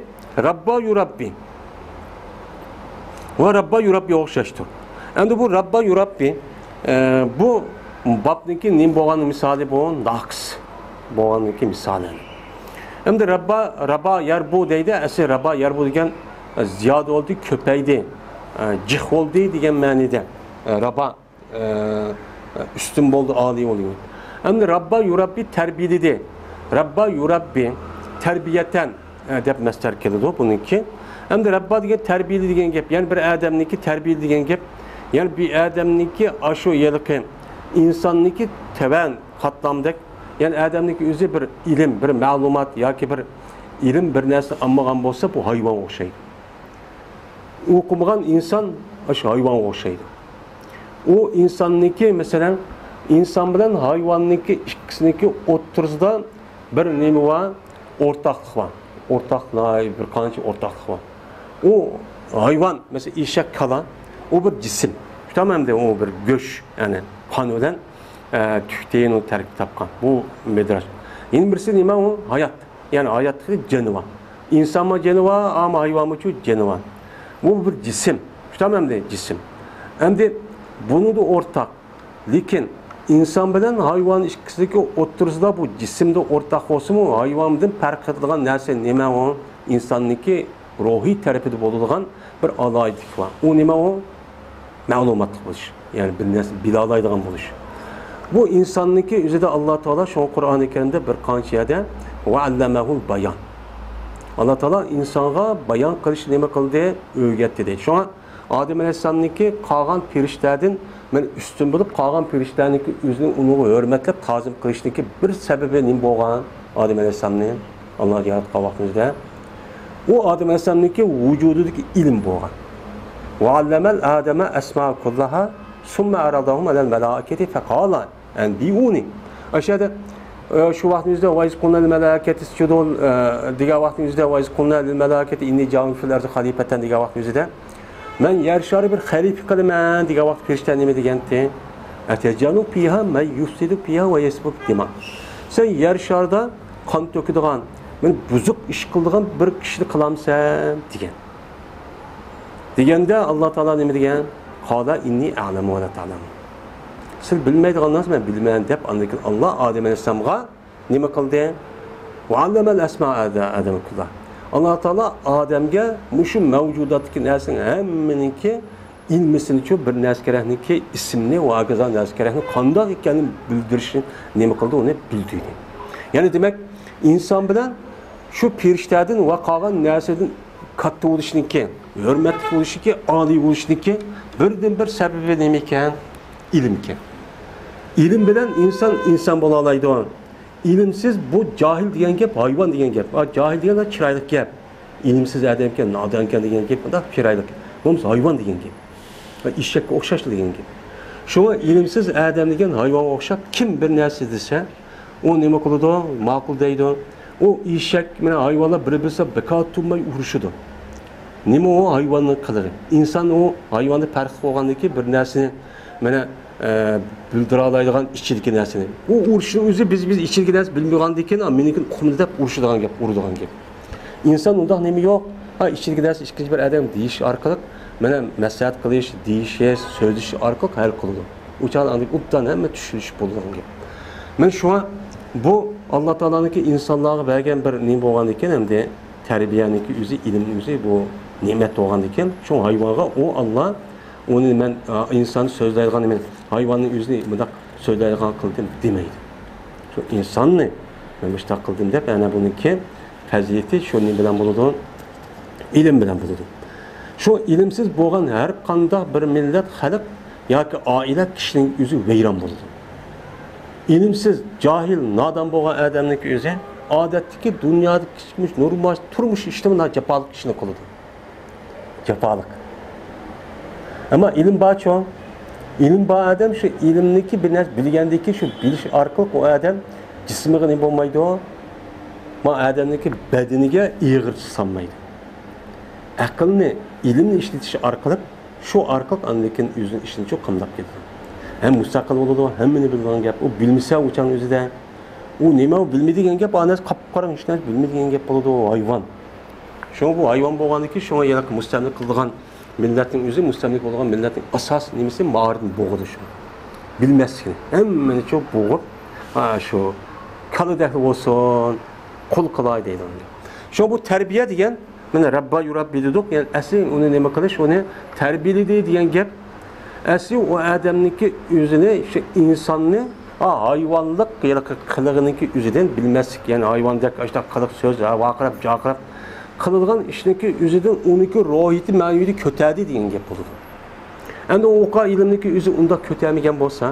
رەببا يۇرەببى. ۋە رەببا يۇرەببى ئوخشاشتۇر. ئەمدى بۇ رەببا يۇرەببى، ئە، بۇ بابنىڭكى نېمە بولغان مىسالى بۇ؟ ناقىس بولغاننىڭكى مىسالى. ئەمدى رەببا، رەبا يەربۇ دەيدۇ. ئەسلى رەبا يەربۇ دېگەن، ئە، زىيادە بولدى، كۆپەيدى، ئە، جىق بولدى دېگەن مەنىدە. ئە، رەبا، ئە، ئۈستۈن بولدى، ئالىي بولدى. ئەمدى رەببا يۇرەببى تەربىيەلىدى. رەببا يۇرەببى تەربىيەتەن، ئە، دەپ مەسدەر كېلىدۇ بۇنىڭكى. ئەمدى رەببا دېگەن تەربىيەلىدى دېگەن گەپ. يەنى بىر ئادەمنىڭكى تەربىيەلىدى دېگەن گەپ. يەنى بىر ئادەمنىڭكى ئاشۇ ھېلىقى ئىنساننىڭكى تۆۋەن قاتلامدەك، يەنى ئادەمنىڭكى ئۆزى بىر ئىلىم، بىر مەلۇمات ياكى بىر ئىلىم، بىر نەرسىنى ئالمىغان بولسا، بۇ ھايۋانغا ئوخشايدۇ. ئوقۇمىغان ئىنسان ئاشۇ ھايۋانغا ئوخشايدۇ. ئۇ ئىنساننىڭكى، مەسىلەن، ئىنسان بىلەن ھايۋاننىڭكى ئىككىسىنىڭكى ئوتتۇرىسىدا بىر نېمە بار؟ ئورتاقلىق بار. ئورتاق، بىر قانچە ئورتاقلىق بار. ئۇ ھايۋان، مەسىلەن، ئېشەك، كالا، ئۇ بىر جىسىم. تامام ئەمدى ئۇ بىر گۆش، يەنى قان بىلەن، ئە، تۈكتىن ئۇ تەركىب تاپقان. بۇ مىدراج. يەنە بىرسى نېمە ئۇ؟ ھايات. يەنى ھاياتلىقى جېنى بار. ئىنسانمۇ جېنى بار، ئەمما ھايۋانمۇچۇ جېنى بار. بۇ بىر جىسىم. تامام ئەمدى جىسىم. ئەمدى بۇنىڭدا ئورتاق. لېكىن ئىنسان بىلەن ھايۋان ئىككىسىدىكى ئوتتۇرىسىدا بۇ جىسىمدە ئورتاق بولسىمۇ، ھايۋاندىن پەرق قىلىدىغان نەرسە نېمە ئۇ؟ ئىنساننىڭكى روھىي تەرىپىدە بولىدىغان بىر ئالاھىدىلىك بار. ئۇ نېمە ئۇ؟ مەلۇماتلىق بولۇش. يەنى بىر نەرسە بىلالايدىغان بولۇش. بۇ ئىنساننىڭكى ئۆزىدە ئاللا تائالا شۇڭا قۇرئانى كەرىمدە بىر قانچە يەردە ۋە ئەللەمەھۇل بايان. ئاللا تائالا ئىنسانغا بايان قىلىشنى نېمە قىلدى؟ ئۆگەتتى دەيدۇ. شۇڭا ئادەم ئەلەيھىسسالامنىڭكى قالغان پېرىشتەدىن مەن ئۈستۈن بولۇپ، قالغان پېرىشتەنىڭكى ئۆزىنى ئۇنىڭغا ھۆرمەتلەپ تازىم قىلىشنىڭكى بىر سەۋەبى نېمە بولغان؟ ئادەم ئەلەيھىسسالامنى ئاللا ياراتقان ۋاقتىمىزدا ئۇ ئادەم ئەلەيھىسسالامنىڭكى ۋۇجۇدىدىكى ئىلىم بولغان. ۋەئەللەمەل ئادەمە ئەسما كۇللەھا سۇممە ئەرەدەھۇم ئەلەل مەلائىكەتى فەقالا ئەنبىئۇنى. ئاشۇ يەردە، ئە، شۇ ۋاقتىمىزدا ۋەئىز قۇلنا لىل مەلائىكەتى ئىسجۇدۇ، ئە، دېگەن ۋاقتىمىزدا ۋەئىز قۇلنا لىل مەلائىكەتى ئىننى جائىلۇن فىل ئەرزى خەلىپەتەن دېگەن ۋاقتىمىزدا مەن يەر شارى بىر خەلىپە قىلىمەن دېگەن ۋاقىت پېرىشتە نېمە دېگەنتى؟ ئەتەجئەلۇ فىھا مەن يۇفسىدۇ فىھا ۋە يەسفىكۇ دىما. سەن يەر شارىدا قان تۆكىدىغان، مەن بۇزۇق ئىش قىلىدىغان بىر كىشىنى قىلامسەن دېگەن. دېگەندە ئاللا تائالا نېمە دېگەن؟ قالا ئىننى ئەلەمۇ ۋە لا تەلەمۇن. سىز بىلمەيدىغان نەرسە مەن بىلىمەن دەپ ئاندىن كېيىن ئاللا ئادەم ئەلەيھىسسالامغا نېمە قىلدى؟ ۋەئەللەمەل ئەسما ئادەمە كۇللا. ئاللا تائالا ئادەمگە مۇشۇ مەۋجۇداتتىكى نەرسىنىڭ ھەممىنىڭكى ئىلمىسىنىچۇ بىر نەرسە كېرەكنىكى ئىسىمنى ۋە ھاكازا نەرسە كېرەكنى قانداق ئىكەننى بىلدۈرۈشنى نېمە قىلدى؟ ئۇنى بىلدۈردى. يەنى دېمەك، ئىنسان بىلەن شۇ پېرىشتەدىن ۋە قالغان نەرسىدىن كاتتا بولۇشنىڭكى، ھۆرمەتلىك بولۇشنىڭكى، ئالىي بولۇشنىڭكى بىردىنبىر سەۋەبى نېمە ئىكەن؟ ئىلىم ئىكەن. ئىلىم بىلەن ئىنسان ئىنسان بولالايدۇ. ئىلىمسىز بۇ جاھىل دېگەن گەپ، ھايۋان دېگەن گەپ. ئا، جاھىل دېگەن چىرايلىق گەپ. ئىلىمسىز ئادەمكەن، نادانكەن دېگەن گەپ، بۇنداق چىرايلىق. بولمىسا ھايۋان دېگەن گەپ. ئېشەككە ئوخشاشلا دېگەن گەپ. شۇڭا ئىلىمسىز ئادەم دېگەن ھايۋانغا ئوخشاپ، كىم بىر نەرسە دېسە، ئۇ نېمە قىلىدۇ؟ ماقۇل دەيدۇ. ئۇ ئېشەك بىلەن ھايۋانلار بىر-بىرسى بىكار تۇرماي ئۇرۇشىدۇ. نېمە ئۇ ھايۋاننىڭ قىلىقى؟ ئىنسان ئۇ ھايۋاندىن پەرقلىق بولغاندىن كېيىن بىر نەرسىنى مانا، ئە، بىلدۈرالايدىغان ئىچىدىكى نەرسىنى. ئۇ ئۇرۇشنىڭ ئۆزى بىز، بىز ئىچىدىكى نەرسە بىلمىگەندىكىن، مېنىڭكىنى ئۇقمىدى دەپ ئۇرۇشىدىغان گەپ، ئۇرىدىغان گەپ. ئىنسان ئۇنداق نېمە يوق. ھا، ئىچىدىكى نەرسە ئىككىنچى بىر ئادەم دېيىش ئارقىلىق، مانا، مەسلىھەت قىلىش، دېيىشىش، سۆزلىشىش ئارقىلىق ھەل قىلىدۇ. ئۇ چاغدا ئاندىن ئوبدان ھەممە چۈشىنىشىپ بولىدىغان گەپ. مانا شۇڭا بۇ ئاللا تائالانىڭكى ئىنسانلارغا بەرگەن بىر نېمە بولغاندىكىن، ئەمدى تەربىيەنىڭكى ئۆزى، ئىلىمنىڭ ئۆزى بۇ نېمەت بولغاندىكىن، شۇ ھايۋانغا ئۇ ئاللا، ئۇنى مەن، ئا، ئىنسان سۆزلەيدىغان، مەن ھايۋاننىڭ ئۆزىنى مۇنداق سۆزلەيدىغان قىلدىم دېمەيدۇ. شۇ ئىنساننى مەن مۇشۇنداق قىلدىم دەپ، ئەنە بۇنىڭكى پەزىلىتى شۇ نېمە بىلەن بولىدۇ؟ ئىلىم بىلەن بولىدۇ. شۇ ئىلىمسىز بولغان ھەر قانداق بىر مىللەت، خەلق ياكى ئائىلە، كىشىنىڭ ئۆزى ۋەيران بولىدۇ. ئىلىمسىز، جاھىل، نادان بولغان ئادەمنىڭكى ئۆزى ئادەتتىكى دۇنيادا كىچىك نورمال تۇرمۇش ئىشلىرىمۇ جاپالىق ئىشنى قىلىدۇ. جاپالىق. ئەمما ئىلىم بارچۇ؟ ئىلىم بار ئادەم شۇ ئىلىمنىكى بىر نەرسە بىلگەندىكى شۇ بىلىش ئارقىلىق ئۇ ئادەم جىسمىغا نېمە بولمايدۇ؟ ما ئادەمنىڭكى بەدىنىگە ئېغىرچىلىق سالمايدۇ. ئەقىلنى، ئىلىمنى ئىشلىتىش ئارقىلىق، شۇ ئارقىلىق ئاندىن كېيىن ئۆزىنىڭ ئىشىنى قامداپ كېتىدۇ. ھەم مۇستەقىل بولىدۇ، ھەممىنى بىلىدىغان گەپ. ئۇ بىلمىسە ئۇ چاغنىڭ ئۆزىدە. ئۇ نېمە، ئۇ بىلمەيدىغان گەپ، ئا نەرسە قاپقاراڭغۇ، ھېچ نەرسە بىلمەيدىغان گەپ بولىدۇ، ھايۋان. شۇڭا بۇ ھايۋان بولغاندىكىن، شۇڭا ھېلىقى مۇستەملىكە قىلىدىغان مىللەتنىڭ ئۆزى، مۇستەملىكە بولغان مىللەتنىڭ ئاساسىي نېمىسى ماۋۇ يەردىن بوغىدۇ شۇ. بىلمەسلىكىنى. ھەممىنى شۇ بوغۇپ، ھا، شۇ كالىدەكلا بولسۇن، قۇل قىلاي دەيدۇ. شۇڭا بۇ تەربىيە دېگەن، مانا، رەببا يۇرەببى دېدۇق، يەنى ئەسلى ئۇنى نېمە قىلىش، ئۇنى تەربىيەلىدى دېگەن گەپ. ئەسلى ئۇ ئادەمنىڭكى ئۆزىنى، شۇ ئىنساننى، ھا، ھايۋانلىق ھېلىقى قىلىقىنىڭكى ئۆزىدىن بىلمەسلىك، يەنى ھايۋاندەك ئاشۇنداق قىلىق سۆز، ھا، ۋارقىراپ، جارقىراپ قىلىدىغان ئىشنىڭكى ئۆزىدىن ئۇنىڭكى روھىيىتى، مەنىۋىيىتى كۆتەردى دېگەن گەپ بولىدۇ. ئەمدى ئۇ ئىلىمنىڭكى ئۆزى ئۇنداق كۆتەرمىگەن بولسا،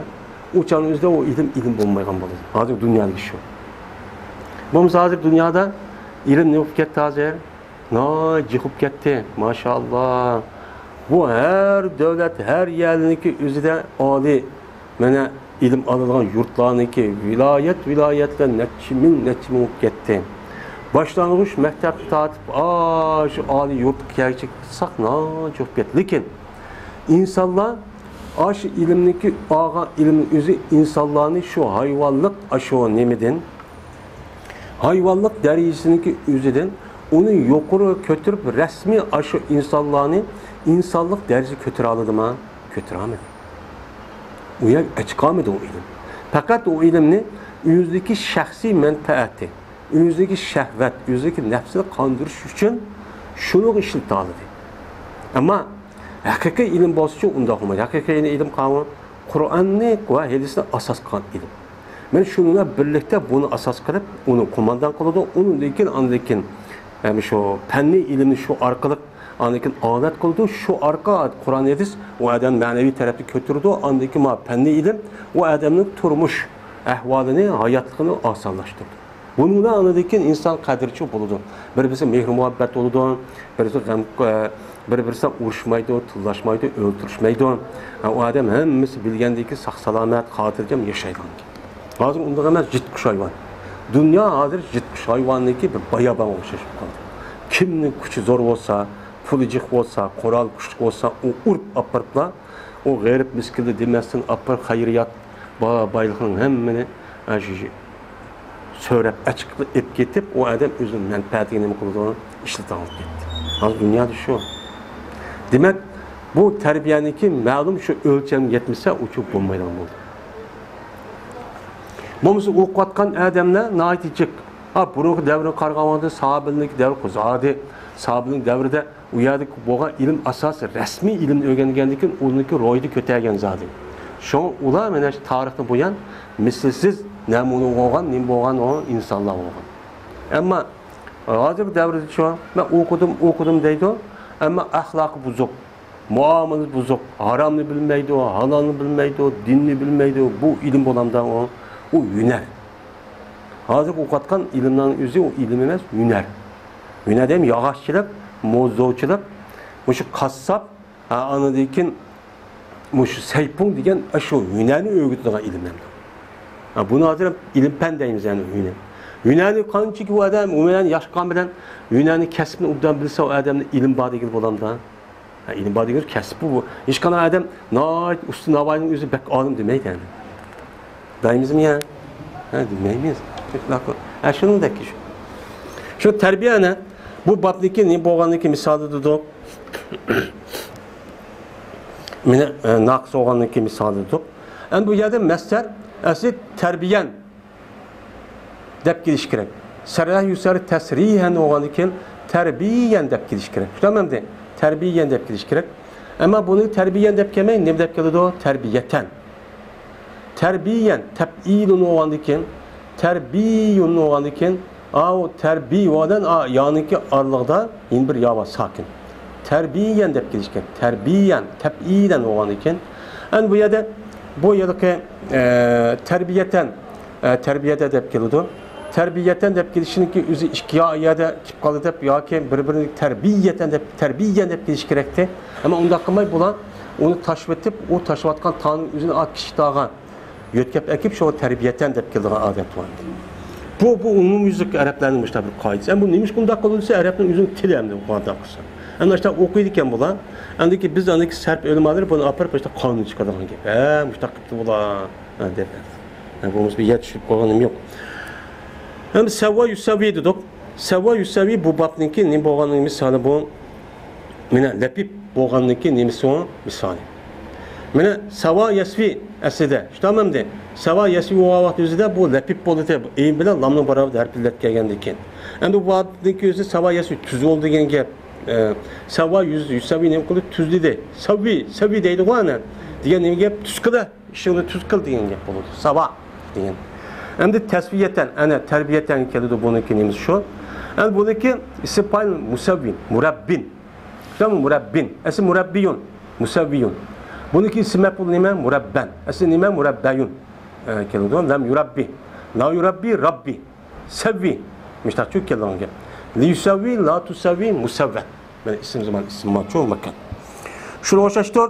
ئۇ چاغنىڭ ئۆزىدە ئۇ ئىلىم ئىلىم بولمايدىغان بولىدۇ. ھازىر دۇنيادىكى شۇ. بولمىسا ھازىر دۇنيادا ئىلىم نېمە بولۇپ كەتتى ھازىر؟ ناھايىتى جىق بولۇپ كەتتى. ماشائاللا. بۇ ھەر دۆلەت، ھەر يەرنىڭكى ئۆزىدە ئالىي، مانا، ئىلىم ئالىدىغان يۇرتلارنىڭكى ۋىلايەت، ۋىلايەتلەر نەچچە مىڭ، نەچچە مىڭ بولۇپ كەتتى. باشلانغۇچ مەكتەپتىن تارتىپ، ئاشۇ ئالىي يۇرتقا كەلگۈچە ساق ناھايىتى جىق بولۇپ كەتتى. لېكىن ئىنسانلار ئاشۇ ئىلىمنىڭكى، ئالغان ئىلىمنىڭ ئۆزى ئىنسانلارنى شۇ ھايۋانلىق، ئاشۇ نېمىدىن، ھايۋانلىق دەرىجىسىنىڭكى ئۆزىدىن ئۇنى يۇقىرى كۆتۈرۈپ، رەسمىي ئاشۇ ئىنسانلارنى ئىنسانلىق دەرىجىگە كۆتۈرەلىدىما؟ كۆتۈرەلمىدى. ئۇ يەرگە چىقالمىدى ئۇ ئىلىم. پەقەت ئۇ ئىلىمنى ئۆزىدىكى شەخسىي مەنپەئەتى، ئۆزىدىكى شەھۋەت، ئۆزىدىكى نەپسىنى قاندۇرۇش ئۈچۈن شۇنىڭغا ئىشلىتەلىدى. ئەمما ھەقىقىي ئىلىم بولسىچۇ ئۇنداق بولمايدۇ. ھەقىقىي ئىلىم قاۋۇ قۇرئاننى ۋە ھەدىسنى ئاساس قىلغان ئىلىم. مانا شۇنىڭ بىلەن بىرلىكتە بۇنى ئاساس قىلىپ، ئۇنى قوماندان قىلىدۇ. ئۇنىڭدىن كېيىن، ئاندىن كېيىن، يەنى شۇ پەننىي ئىلىمنى شۇ ئارقىلىق، ئاندىن كېيىن ئادەت قىلىدۇ. شۇ ئارقا قۇرئان، ھەدىس ئۇ ئادەمنى مەنىۋى تەرەپتە كۆتۈرىدۇ. ئاندىن كېيىن مانا پەننىي ئىلىم ئۇ ئادەمنىڭ تۇرمۇش ئەھۋالىنى، ھاياتلىقىنى ئاسانلاشتۇرىدۇ. بۇنىڭ بىلەن ئاندىن كېيىن ئىنسان قەدرىچۇ بولىدۇ. بىر-بىرسىگە مېھىر-مۇھەببەت بولىدۇ، بىرسى غەم، بىر-بىرسىگە ئۇرۇشمايدۇ، تىللاشمايدۇ، ئۆلتۈرۈشمەيدۇ. ئۇ ئادەم ھەممىسى بىلگەندىكىن ساق-سالامەت، خاتىرجەم ياشايدىغان. ھازىر ئۇنداق ئەمەس، يىرتقۇچ ھايۋان. دۇنيا ھازىر يىرتقۇچ ھايۋاننىڭكى بىر بايابانغا ئوخشاش بولۇپ قالدى. كىمنىڭ كۈچى زور بولسا، پۇلى جىق بولسا، قورالى كۈچلۈك بولسا، ئۇ ئۇرۇپ ئاپىرىپلا، ئۇ غېرىب مىسكىنلەر دېمەستىن ئاپىرىپ خەيرىيات، با-، بايلىقنىڭ ھەممىنى، ئە، شۇ، شۇ سۆرەپ، ئەچىقىپ ئېلىپ كېتىپ، ئۇ ئادەم ئۆزىنىڭ مەنپەئەتىگە نېمە قىلىدۇ؟ ئىشلىتىۋېتىپ كەتتى. ھازىر دۇنيادا شۇ. دېمەك، بۇ تەربىيەنىڭكى مەلۇم شۇ ئۆلچەمگە يەتمىسە، ئۇچۇر بولمايدىغان بولدى. بولمىسا ئوقۇۋاتقان ئادەملەر ناھايىتى جىق. ھا، بۇرۇنقى دەۋرگە قارىغان ۋاقىتتا ساھابىلىرنىڭكى دەۋرى قۇزادى، ساھابىلىرنىڭ دەۋرىدە ئۇ يەردە بولغان ئىلىم ئاساسى، رەسمىي ئىلىمنى ئۆگەنگەندىن كېيىن ئۇنىڭكى روھىدا كۆتەرگەن زادى. شۇڭا ئۇلار مانا شۇ تارىختىن بۇيان مىسلىسىز نەمۇنە بولغان، نېمە بولغان ئۇ ئىنسانلار بولغان. ئەمما ھازىرقى دەۋردىچۇ، مەن ئوقۇدۇم، ئوقۇدۇم دەيدۇ، ئەمما ئەخلاقى بۇزۇق، مۇئامىلىسى بۇزۇق، ھارامنى بىلمەيدۇ، ھالالنى بىلمەيدۇ، دىننى بىلمەيدۇ. بۇ ئىلىم بولامدا ئۇ؟ ئۇ ھۈنەر. ھازىرقى ئوقۇۋاتقان ئىلىملارنىڭ ئۆزى ئۇ ئىلىم ئەمەس، ھۈنەر. ھۈنەر دېگەن ياغاچچىلىق، موزدوۋچىلىق، مۇشۇ قاسساپ، ھە، ئاندىن كېيىن مۇشۇ سەيپۇڭ دېگەن ئاشۇ ھۈنەرنى ئۆگىتىدىغان ئىلىم ئەمدى. ھە، بۇنى ھازىر ئىلىم پەن دەيمىز، يەنى ھۈنەر. ھۈنەرنى قانچىكى ئۇ ئادەم ئۇ بىلەن ياشقان بىلەن ھۈنەرنى، كەسىپنى ئوبدان بىلسە، ئۇ ئادەمدە ئىلىم بار دېگىلى بولامدا؟ ھە، ئىلىم بار دېگىنى كەسىپ بۇ. ھېچقانداق ئادەم ناھايىتى ئۇستا ناۋايىنىڭ ئۆزى بەك ئالىم دېمەيدۇ ئەمدى. دەيمىزمۇ يا؟ ھە، دېمەيمىز. ھە، شۇنىڭدەك شۇ. شۇ تەربىيەنى بۇ بابنىڭكى نېمە بولغانلىقى مىسالى دېدۇق. مېنى، ئە، ناقىس بولغانلىقى مىسالى دېدۇق. ئەمدى بۇ يەردە مەسدەر ئەسلى تەربىيەن دەپ كېلىش كېرەك. سەررەھ يۇسەررى تەسرىھەن بولغاندىن كېيىن تەربىيەن دەپ كېلىش كېرەك. شۇنداقمۇ ئەمدى؟ تەربىيەن دەپ كېلىش كېرەك. ئەمما بۇنى تەربىيەن دەپ كەلمەي، نېمە دەپ كېلىدۇ؟ تەربىيەتەن. تەربىيەن، تەپئىلۇن بولغاندىن كېيىن، تەربىيۇن بولغاندىن كېيىن، ئاۋۇ تەربىي بىلەن ئا، يانىڭكى ئارىلىقىدا يەنە بىر يا بار، ساكىن. تەربىيەن دەپ كېلىش كېرەك. تەربىيەن، تەپئىلەن بولغاندىن كېيىن، ئەنە بۇ يەردە، بۇ ھېلىقى، ئە، تەربىيەتەن، ئە، تەربىيەتە دەپ كېلىدۇ. تەربىيەتەن دەپ كېلىشىنىڭكى ئۆزى ئىككى يا يەردە كېلىپ قالدى دەپ ياكى بىر-بىرىنى تەربىيەتەن دەپ، تەربىيەن دەپ كېلىش كېرەكتى. ئەمما ئۇنداق قىلماي، بۇلار ئۇنى تاشلىۋېتىپ، ئۇ تاشلىۋاتقان تانىڭ ئۆزىنى ئا، كىچىك تاغا يۆتكەپ ئەكىپ، شۇ تەربىيەتەن دەپ كېلىدىغان ئادەت بار. بۇ، بۇ ئومۇميۈزلۈك ئەرەبلەرنىڭ مۇشۇنداق بىر قائىدىسى. ئەمما بۇ نېمىشقا ئۇنداق قىلىدۇ دېسە، ئەرەبنىڭ ئۆزىنىڭ تىلى ئەمدى ئۇنداق قىلسا. ئەمدى شۇنداق ئوقۇيدىكەن بۇلار. ئەمدىكى بىز ئەمدىكى سەرپ ئۆلىمالىرى بۇنى ئاپىرىپ، مۇشۇنداق قانۇن چىقىرىدىغان گەپ. ھە، مۇشۇنداق قىپتۇ بۇلار. ھە، دەپ. ھە، بولمىسا بىر يەر چۈشۈپ قالغىنىم يوق. ئەمدى سەۋۋا يۇسەۋۋى دېدۇق. سەۋۋا يۇسەۋۋى بۇ بابنىڭكى نېمە بولغانلىقى مىسالى بۇ. مانا لەپىپ بولغانلىقى نېمىسى ئۇ مىسالى. مانا سەۋا يەسۋى ئەسلىدە. شۇنداقمۇ ئەمدى؟ سەۋا يەسۋى بولغان ۋاقىت ئۆزىدە بۇ لەپىپ بولدى. ئېيىن بىلەن لامنىڭ باراۋىرىدا ھەرپلەپ كەلگەندىن كېيىن. ئەمدى بۇ بابنىڭكى ئۆزى سەۋا يەسۋى تۈز بولدى دېگەن گەپ. ئە، سەۋا يۈز، يۇسەۋۋى نېمە قىلدى؟ تۈزلىدى. سەۋۋى، سەۋۋى دەيدىغۇ ئەنە. دېگەن نېمە گەپ؟ تۈز قىلدى. ئىشىڭنى تۈز قىل دېگەن گەپ بولىدۇ. سەۋا دېگەن. ئەمدى تەسۋىيەتەن، ئەنە تەربىيەتەنگە كېلىدۇ بۇنىڭكى نېمىسى شۇ. ئەمدى بۇنىڭكى ئىسم پايىل مۇسەۋۋىن، مۇرەببىن. شۇنداقمۇ؟ مۇرەببىن. ئەسلى مۇرەببىيۇن، مۇسەۋۋىيۇن. بۇنىڭكى ئىسم مەپئۇل نېمە؟ مۇرەببەن. ئەسلى نېمە؟ مۇرەببەيۇن. ئە، كېلىدۇ. لەم يۇرەببى. لا يۇرەببى، رەببى. سەۋۋى. مۇشتاقچۇ كېلىدىغان گەپ. لىيۇسەۋۋى، لا تۇسەۋۋى، مۇسەۋۋەن. مانا ئىسىم زامان، ئىسىم مەپئۇل ماكان. شۇنى ئوخشاشتۇر.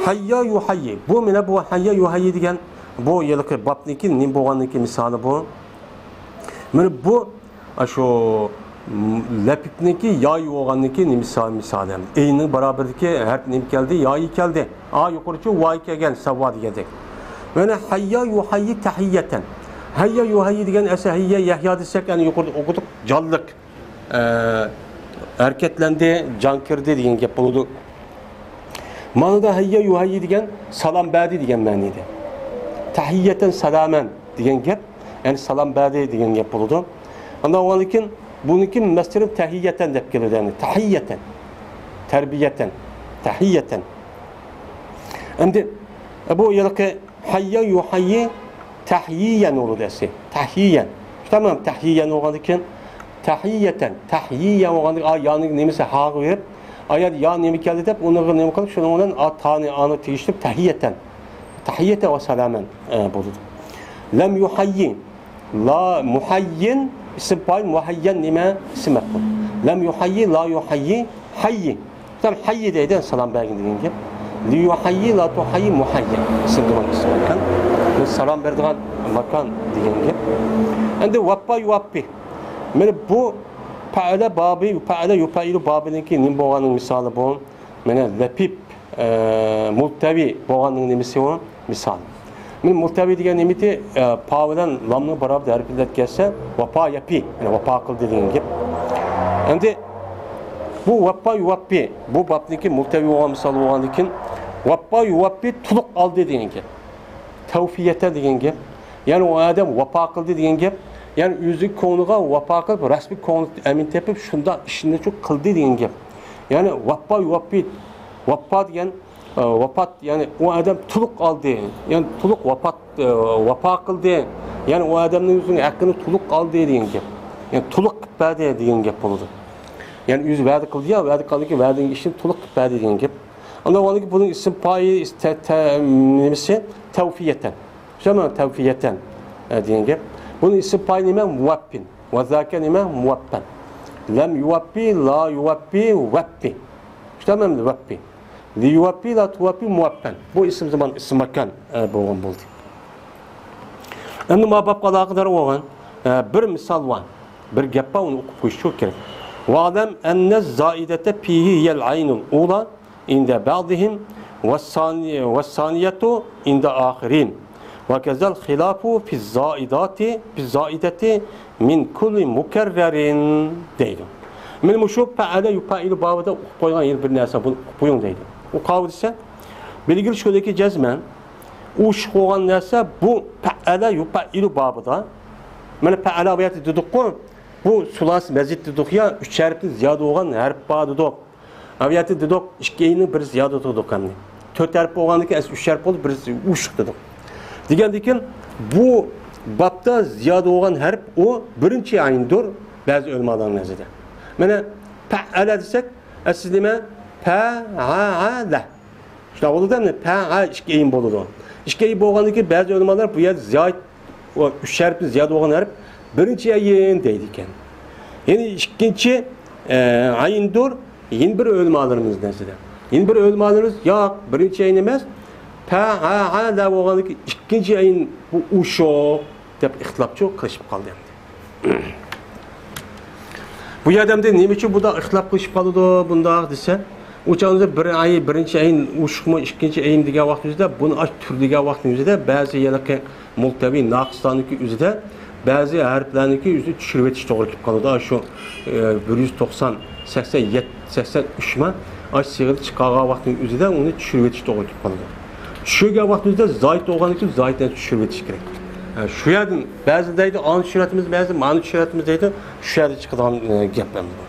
ھەييا يۇھەييى. بۇ مانا بۇ ھەييا يۇھەييى دېگەن بۇ ھېلىقى بابنىڭكى نېمە بولغانلىقى مىسالى بۇ. مانا بۇ، ئاشۇ، م، لەپىپنىڭكى يايى بولغانلىقى نېمە مىسالى، مىسالى. ئەينىڭ باراۋىرىدىكى ھەرپ نېمە كەلدى؟ يايى كەلدى. ئا يۇقىرىچۇ ۋاي كەلگەن، سەۋۋا دېگەندەك. مانا ھەييا يۇھەييى تەھىيەتەن. ھەييا يۇھەييى دېگەن ئەسلى ھەييا يەھيا دېسەك، ئەنە يۇقىرىدا ئوقۇدۇق، جانلىق. ئە، ھەرىكەتلەندى، جان كىردى دېگەن گەپ بولىدۇ. مانىدا ھەييا يۇھەييى دېگەن سالام بەردى دېگەن مەنىدە. تەھىيەتەن سالامەن دېگەن گەپ، يەنى سالام بەردى دېگەن گەپ بولىدۇ. ئاندىن ئاۋۋالدىن كېيىن بۇنىڭكى مەستىرى تەھىيەتەن دەپ كېلىدۇ، يەنى تەھىيەتەن، تەربىيەتەن، تەھىيەتەن. ئەمدى بۇ ھېلىقى ھەييا يۇھەييى تەھيىيەن بولىدۇ ئەسلى. تەھيىيەن. شۇنداقمۇ؟ تەھيىيەن بولغاندىن كېيىن تەھىيەتەن، تەھيىيەن بولغاندىن كېيىن، ئا، يانىڭ نېمىسى ھاغا بېرىپ، ئا يەردە يا نېمە كەلدى دەپ، ئۇنىڭغا نېمە قىلىپ، شۇنىڭ بىلەن ئا تانى ئانى تېگىشتۈرۈپ تەھيىيەتەن. تەھيىيەتەن ۋە سالامەن، ئە، بولىدۇ. لەم يۇھەييى. لا مۇھەييىن، ئىسىم پايىل، مۇھەييەن نېمە؟ ئىسىم مەپئۇل. لەم يۇھەييى، لا يۇھەييى، ھەييى. تام ھەييى دەيدۇ، سالام بەرگىن دېگەن گەپ. لىيۇھەييى، لا تۇھەييى، مۇھەييەن. ئىسىم دېگەن ئىسىم ماكان. بىز سالام بېرىدىغان ماكان دېگەن گەپ. ئەمدى ۋەپپا يۇۋەپپى. مانا بۇ پەئەلە بابى، پەئەلە يۇپەئىلۇ بابىنىڭكى نېمە بولغاننىڭ مىسالى بۇ. مانا لەپىپ، ئە، مۇلتەۋى بولغاننىڭ نېمىسى ئۇ؟ مىسال. مانا مۇلتەۋى دېگەن نېمىتى؟ ئە، پا بىلەن لامنىڭ باراۋىرىدا ھەرپلەپ كەلسە، ۋاپا يەپى، يەنى ۋاپا قىلدى دېگەن گەپ. ئەمدى بۇ ۋەپپا يۇۋەپپى، بۇ بابنىڭكى مۇلتەۋى بولغان مىسال بولغاندىن كېيىن، ۋەپپا يۇۋەپپى تولۇق ئالدى دېگەن گەپ. تەۋفىيەتە دېگەن گەپ. يەنى ئۇ ئادەم ۋاپا قىلدى دېگەن گەپ. يەنى ئۆزى كۆڭلىگە ۋاپا قىلىپ، رەسمىي كۆڭلى ئەمىن تېپىپ، شۇنداق ئىشنى شۇ قىلدى دېگەن گەپ. يەنى ۋەپپا يۇۋەپپى، ۋەپپا دېگەن، ئە، ۋاپات، يەنى ئۇ ئادەم تولۇق ئالدى، يەنى تولۇق ۋاپات، ئە، ۋاپا قىلدى، يەنى ئۇ ئادەمنىڭ ئۆزىنىڭ ھەققىنى تولۇق ئالدى دېگەن گەپ. يەنى تولۇق قىلىپ بەردى دېگەن گەپ بولىدۇ. يەنى ئۆزى ۋەدە قىلدى يا، ۋەدە قىلغاندىن كېيىن ۋەدىنىڭ ئىشىنى تولۇق قىلىپ بەردى دېگەن گەپ. ئاندىن ئاندىن كېيىن بۇنىڭ ئىسىم پايىلى، تە-، تە-، نېمىسى؟ تەۋفىيەتەن. شۇ مانا تەۋفىيەتەن، ئە، دېگەن گەپ. بۇنىڭ ئىسىم پايىلى نېمە؟ مۇۋەپپىن. ۋە زاكە نېمە؟ مۇۋەپپەن. لەم يۇۋەپپى، لا يۇۋەپپى، ۋەپپى. شۇنداقمۇ ئەمدى؟ ۋەپپى. لىيۇۋەپپى، لا تۇۋەپپى، مۇۋەپپەن. بۇ ئىسىم زامان، ئىسىم ماكان، ئە، بولغان بولدى. ئەمدى ما بابقا ئالاقىدار بولغان، ئە، بىر مىسال بار. بىر گەپ بار، ئۇنى ئوقۇپ قويۇشقا كېرەك. ۋەئلەم ئەننە زائىدەتە فىھى ھىيەل ئەينۇل ئۇلا ئىندە بەئزىھىم ۋەسسانىيەتۇ ئىندە ئاخىرىن. ۋەكەزەل خىلاپۇ فىززائىداتى، فىززائىدەتى مىن كۇللى مۇكەررەرىن دەيدۇ. مانا مۇشۇ پەئەلە يۇپەئىلۇ بابىدا ئوقۇپ قويغان يەنە بىر نەرسە، بۇنى ئوقۇپ قويۇڭ دەيدۇ. ئۇ قاۋۇ دېسە، بىلگىلى شۇدىكى جەزمەن ئۇ ئىش قىلغان نەرسە بۇ پەئەلە يۇپەئىلۇ بابىدا. مانا پەئەلە بۇ يەردە دېدۇققۇ، بۇ سۇلاسىي مەزىد دېدۇق يا، ئۈچ ھەرپتىن زىيادە بولغان ھەرپ بار دېدۇق. ئەمەلىيەتتە دېدۇق، ئىككى ئەيننىڭ بىرى زىيادە تۇردۇق ئەمدى. تۆت ھەرپ بولغاندىكىن ئەسلى ئۈچ ھەرپ بولدى، بىرسى ئۇشۇق دېدۇق. دېگەندىكىن، بۇ بابتا زىيادە بولغان ھەرپ ئۇ بىرىنچى ئەيندۇر بەزى ئۆلىمالارنىڭ نەزىرىدە. مانا، پەئەلە دېسەك، ئەسلى نېمە؟ پەئەلە. شۇنداق بولىدۇ ئەمدى، پەئە ئىككى ئەين بولىدۇ. ئىككى ئەين بولغاندىن كېيىن بەزى ئۆلىمالار بۇ يەردە زىياد، ئۇ ئۈچ ھەرپتىن زىيادە بولغان ھەرپ بىرىنچى ئەين دەيدىكەن. يەنى ئىككىنچى، ئە، ئەيندۇر، يەنە بىر ئۆلىمالىرىمىز نەزىرىدە. يەنە بىر ئۆلىمالىرىمىز، ياق، بىرىنچى ئەين ئەمەس، پەئەلە بولغاندىن كېيىن ئىككىنچى ئەين بۇ ئۇشۇق دەپ ئىختىلاپچۇ قىلىشىپ قالدى ئەمدى. بۇ يەردە ئەمدى نېمە ئۈچۈن بۇنداق ئىختىلاپ قىلىشىپ قالىدۇ بۇنداق دېسە، ئۇ چاغدا بىر ئەين، بىرىنچى ئەين ئۇشۇقمۇ، ئىككىنچى ئەين دېگەن ۋاقىتنىڭ ئۆزىدە، بۇنى ئاش تۈر دېگەن ۋاقىتنىڭ ئۆزىدە بەزى ھېلىقى مۇلتەۋى ناقىسلارنىڭكى ئۆزىدە، بەزى ھەرپلەرنىڭكى ئۆزىنى چۈشۈرۈۋېتىش توغرا كېلىپ قالىدۇ. شۇ، ئە، بىر يۈز توقسان، سەكسەن يەتتە، سەكسەن ئۈچ ما، ئاش سىغىلى چىقارغان ۋاقىتنىڭ ئۆزىدە ئۇنى چۈشۈرۈۋېتىش توغرا كېلىپ قالىدۇ. چۈشۈرگەن ۋاقتىمىزدا زايىت بولغاندىكىن زايىتنى چۈشۈرۈۋېتىش كېرەك. ھە، شۇ يەردىن بەزى دەيدۇ، ئانى چۈشۈرۈۋاتىمىز، بەزى مانى چۈشۈرۈۋاتىمىز دەيدۇ. شۇ يەردە چىقىدىغان، ئە، گەپ ئەمدى بۇ.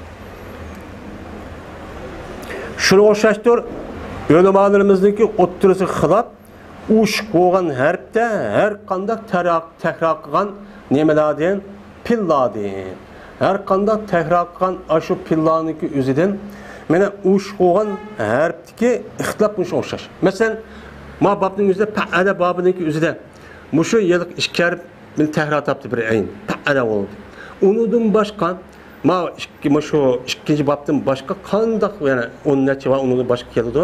شۇنىڭغا ئوخشاشتۇر، ئۆلىمالىرىمىزنىڭكى ئوتتۇرىسىغا خىلاپ، ئۇشۇق بولغان ھەرپتە ھەر قانداق تەرا-، تەكرار قىلغان نېمىلاردىن، پىللاردىن. ھەر قانداق تەكرار قىلغان ئاشۇ پىللانىڭكى ئۆزىدىن، مانا، ئۇشۇق بولغان ھەرپتىكى ئىختىلاپ مۇشۇ ئوخشاش. مەسىلەن، ما بابنىڭ ئۆزىدە، پەئەلە بابىنىڭكى ئۆزىدە مۇشۇ يىلقى ئىككى ھەرپ بىلەن تەكرار تاپتى بىر ئەين. پەئەلە بولدى. ئۇنىڭدىن باشقا، ما ئىككى، مۇشۇ ئىككىنچى بابتىن باشقا قانداق يەنە ئون نەچچە بار، ئۇنىڭدىن باشقا كېلىدۇ.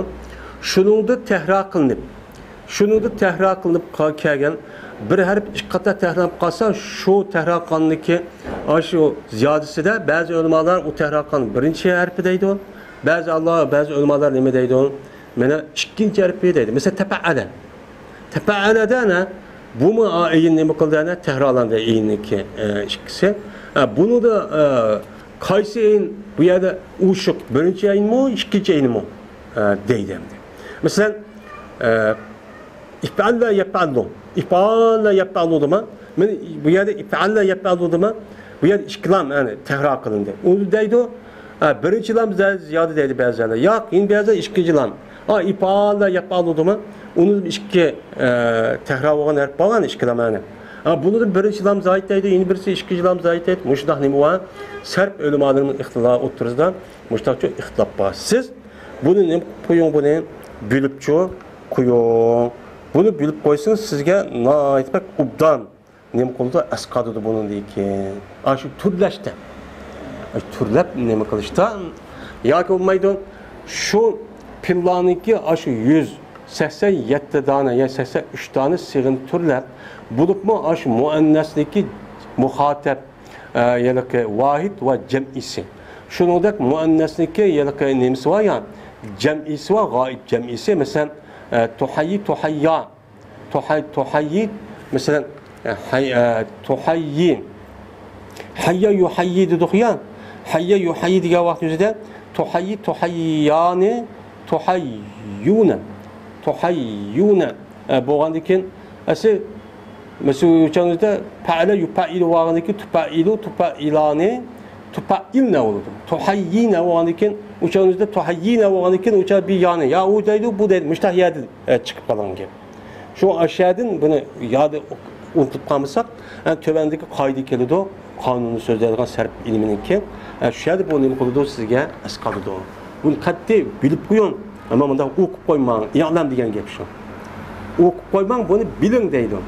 شۇنىڭدا تەكرار قىلىنىپ، شۇنىڭدا تەكرار قىلىنىپ قا-، كەلگەن بىر ھەرپ ئىككى قېتىم تەكرارلىنىپ قالسا، شۇ تەكرار قىلغاندىكى ئاشۇ زىيادىسىدە بەزى ئۆلىمالار ئۇ تەكرار قىلغان بىرىنچى ھەرپى دەيدۇ. بەزى ئاللا، بەزى ئۆلىمالار نېمە دەيدۇ؟ مانا ئىككىنچى ھەرپى دەيدۇ. مەسىلەن، تەپەئەلە. تەپەئەلەدە ئەنە بۇمۇ ئەين نېمە قىلدى؟ ئەنە تەكرارلاندى ئەيننىڭكى، ئە، ئىككىسى. ئە، بۇنىڭدا، ئە، قايسى ئەين بۇ يەردە ئۇشۇق؟ بىرىنچى ئەينمۇ، ئىككىنچى ئەينمۇ؟ ئە، دەيدۇ ئەمدى. مەسىلەن، ئە، ئىپئەللە يەپئەللۇ. ئىپئەللە يەپئەللۇ دېمە. مەن بۇ يەردە ئىپئەللە يەپئەللۇ دېمە. بۇ يەردە ئىككى لام، يەنى تەكرار قىلىندى. ئۇ دەيدۇ، ھە، بىرىنچى لام زە-، زىيادە دەيدۇ بەزىلەر. ياق، يەنە بەزىلەر ئىككىنچى لام. ھە، ئىپئەللە يەپئەللۇ دېمە. ئۇنى ئىككى، ئە، تەكرار بولغان ھەرپ بار، ئىككى لام، يەنى. ھە، بۇنىڭدىن بىرىنچى لام زايىت دەيدۇ، يەنە بىرسى ئىككىنچى لام زايىت دەيدۇ. مۇشۇنداق نېمە بار؟ سەرپ ئۆلىمالىرىنىڭ ئىختىلاپى ئوتتۇرىسىدا مۇشۇنداقچە ئىختىلاپ بار. سىز بۇنى نېمە قىلىپ قويۇڭ، بۇنى بۆلۈپچۇ قويۇڭ. بۇنى بۆلۈپ قويسىڭىز، سىزگە ناھايىتى بەك ئوبدان نېمە قىلىدۇ، ئەسقاتىدۇ بۇنىڭدىن كېيىن. ئاشۇ تۈرلەشتە. ئاشۇ تۈرلەپ نېمە قىلىشتا ياكى بولمايدۇ. شۇ پىللانىڭكى ئاشۇ يۈز سەكسەن يەتتە دانە يا سەكسەن ئۈچ دانە سىغىنى تۈرلەپ، بولۇپمۇ ئاشۇ مۇئەننەسنىڭكى مۇخاتەب، ئە، ھېلىقى ۋاھىد ۋە جەمئىسى. شۇنىڭدەك مۇئەننەسنىڭكى ھېلىقى نېمىسى بار يا، جەمئىسى بار، غائىب جەمئىسى. مەسىلەن، ئە، تۇھەييى، تۇھەييا. تۇھەي-، تۇھەييى، مەسىلەن، ئە، ھەي-، ئە، تۇھەييى. ھەييا يۇھەييى دېدۇق يا. ھەييا يۇھەييى دېگەن ۋاقىت ئۆزىدە تۇھەييى، تۇھەييانى، تۇھەييۇنە. تۇھەييۇنە. ئە، بولغاندىن كېيىن، ئەسلى، مەسىلەن، ئۇچانىزدا پەئەلە يۇپەئىلۇ بولغاندىن كېيىن تۇپەئىلۇ، تۇپەئىلانى، تۇپەئىلنە بولىدۇ. تۇھەييىنە بولغاندىن كېيىن، ئۇچانىزدا تۇھەييىنە بولغاندىن كېيىن، ئۇچان بىر يانى، يا ئۇ دەيدۇ، بۇ دەيدۇ، مۇشۇنداق يەردىن، ئە، چىقىپ قالغان گەپ. شۇ ئاشۇ يەردىن بۇنى يادا ئۇنتۇپ قالمىساق، ئە، تۆۋەندىكى قائىدە كېلىدۇ، قانۇننى سۆزلەيدىغان سەرپ ئىلمىنىڭكى، ئە، شۇ يەردە بۇ نېمە قىلىدۇ، سىزگە ئەسقاتىدۇ. بۇنى قەتئىي بىلىپ قويۇڭ، ئەمما مۇنداق ئوقۇپ قويماڭ، ئىلەم دېگەن گەپ شۇ. ئوقۇپ قويماڭ، بۇنى بىلىڭ دەيدۇ.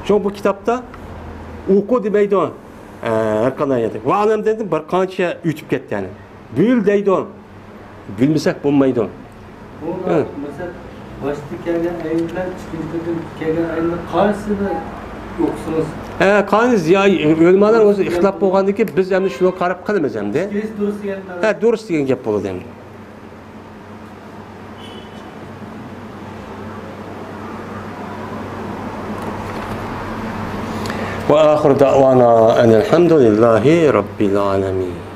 شۇڭا بۇ كىتابتا ئوقۇ دېمەيدۇ، ئە، ھەر قانداق يەردە. ۋەئلەم دەيدۇ، بىر قانچە ئۆتۈپ كەتتى يەنى. بىل دەيدۇ. بىلمىسەك بولمايدۇ. بۇ ھە. مەسىلەن، باشتا كەلگەن ئەين بىلەن ئىككىنچى قېتىم كەلگەن ئەيننى قايسىنى ئوقۇسىڭىز؟ ھە، قايسى زىيا-، ئۆلىمالار ئۆزى ئىختىلاپ بولغاندىن كېيىن، بىز ئەمدى شۇنىڭغا قاراپ قىلىمىز ئەمدى. ئىككىلىسى دۇرۇس دېگەن. ھە، دۇرۇس دېگەن گەپ بولىدۇ ئەمدى. وآخر دعوانا أن الحمد لله رب العالمين.